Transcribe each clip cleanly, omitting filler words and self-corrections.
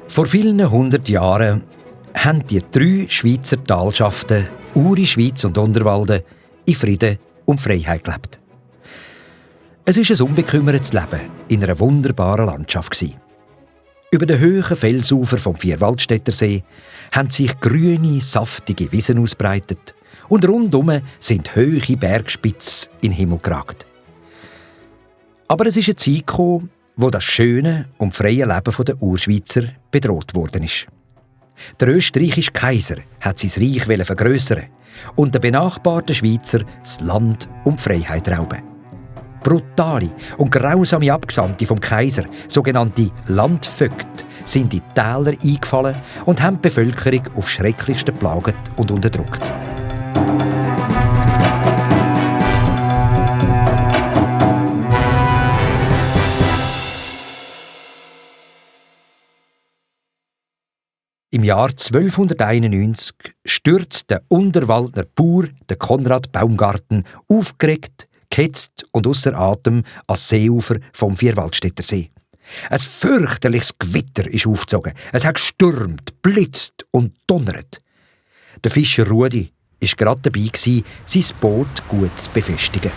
Vor vielen 100 Jahren haben die 3 Schweizer Talschaften, Uri, Schweiz und Unterwalden, in Frieden und Freiheit gelebt. Es war ein unbekümmertes Leben in einer wunderbaren Landschaft. Über den hohen Felsufer vom Vierwaldstättersee haben sich grüne, saftige Wiesen ausbreitet und rundum sind hohe Bergspitzen in den Himmel geragt. Aber es ist eine Zeit gekommen, wo das schöne und freie Leben der Urschweizer bedroht worden ist. Der österreichische Kaiser hat sein Reich vergrössern und den benachbarten Schweizer das Land und die Freiheit rauben. Brutale und grausame Abgesandte vom Kaiser, sogenannte Landvögte, sind in die Täler eingefallen und haben die Bevölkerung aufs Schrecklichste geplagt und unterdrückt. Im Jahr 1291 stürzt der Unterwaldner Bauer, der Konrad Baumgarten, aufgeregt, gehetzt und ausser Atem ans Seeufer vom Vierwaldstättersee. Ein fürchterliches Gewitter ist aufgezogen. Es hat gestürmt, blitzt und donnert. Der Fischer Rudi war gerade dabei, sein Boot gut zu befestigen.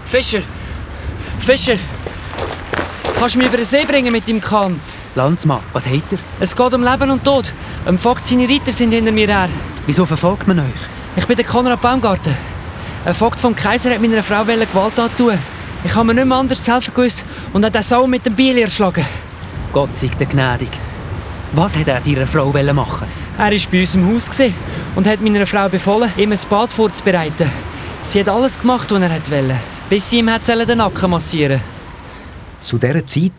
Fischer! Fischer! Kannst du mich über den See bringen mit deinem Kahn? Landsmann, was habt ihr? Es geht um Leben und Tod. Ein Vogt, seine Reiter sind hinter mir her. Wieso verfolgt man euch? Ich bin der Konrad Baumgarten. Ein Vogt vom Kaiser hat meiner Frau Gewalt antun. Ich habe mir nicht mehr anders zu helfen gewusst und hat den Sau mit dem Bieli erschlagen. Gott sei dir gnädig. Was hat er deiner Frau machen? Er war bei uns im Haus und hat meiner Frau befohlen, ihm ein Bad vorzubereiten. Sie hat alles gemacht, was er wollte, bis sie ihm den Nacken massieren wollte. Zu dieser Zeit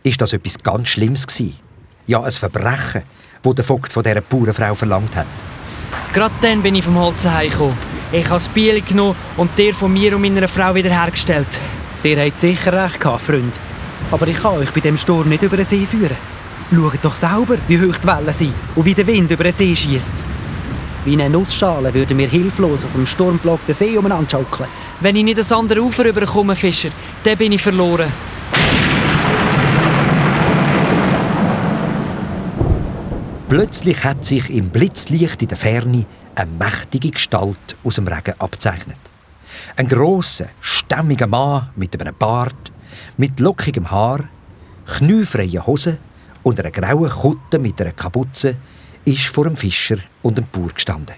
war das etwas ganz Schlimmes. Ja, ein Verbrechen, das der Vogt von dieser Bauernfrau verlangt hat. Gerade dann bin ich vom Holz heimgekommen. Ich habe das Biel genommen und dir von mir und meiner Frau wiederhergestellt. Ihr habt sicher recht gehabt, Freund. Aber ich kann euch bei dem Sturm nicht über den See führen. Schaut doch selber, wie hoch die Wellen sind und wie der Wind über den See schiesst. Wie eine Nussschale würden wir hilflos auf dem sturmblockten See umeinander schaukeln. Wenn ich nicht das andere Ufer überkomme, Fischer, dann bin ich verloren. Plötzlich hat sich im Blitzlicht in der Ferne eine mächtige Gestalt aus dem Regen abzeichnet. Ein grosser, stämmiger Mann mit einem Bart, mit lockigem Haar, kniefreien Hosen und einer grauen Kutte mit einer Kapuze ist vor dem Fischer und dem Bauer gestanden.